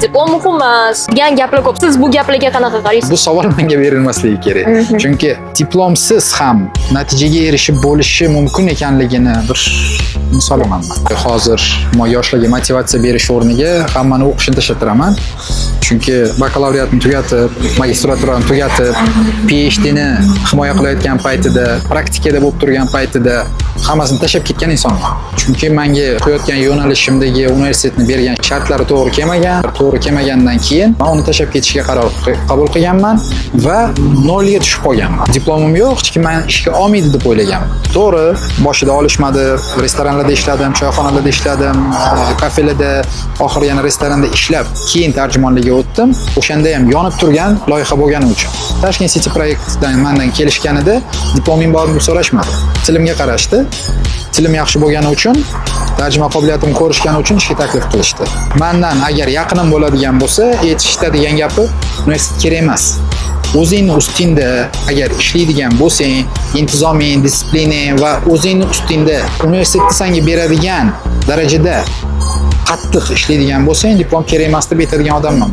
Diplom muhim emas degan gaplar ko'p. Siz bu gaplarga qanaqa qaraysiz? Bu savol menga berilmasligi kerak. Chunki diplomsiz ham natijaga erishib bo'lishi mumkin ekanligini bir misoliman man. Hozir yoshlarga motivatsiya berish o'rniga hammani o'qishini tashlattiraman. Chunki bakalavriatni tugatib, magistraturani tugatib, PhDni himoya qilayotgan paytida, praktikada bo'lib turgan paytida hammasini tashlab ketgan insonman. Chunki menga qo'yayotgan yo'nalishimdagi universitetni bergan shartlari to'g'ri kelmagan. To'g'ri kelmagandan keyin men uni tashlab ketishga qaror qabul qilganman va nolga tushib qolganman. Diplomim yo'q, hech kim meni ishga olmaydi deb o'ylaganman. To'g'ri, boshida olishmadi, restoranlarda ishladim, choyxonalarda ishladim, kafelarda, oxiri yana restoranda ishlab, keyin tarjimonlikka o'tdim. O'shanda ham yonib turgan loyiha bo'lgani uchun. Tashkent City proyektdan mendan kelishganida diploming bormi deb so'rashmadi. Tilimga qarashdi. Tilim yaxshi bo'lgani uchun, tarjima qobiliyatimni ko'rishgani uchun ishga taklif qilishdi. Mandan agar yaqinim bo'ladigan bo'lsa, aytishadigan gapi: universitet kerak emas. O'zingni ustingda agar ishlaydigan bo'lsang, intizoming, дисциплина ng va o'zingni ustingda universitetda senga beradigan darajada qattiq ishlaydigan bo'lsang, diplom kerak emas deb aytadigan odamman.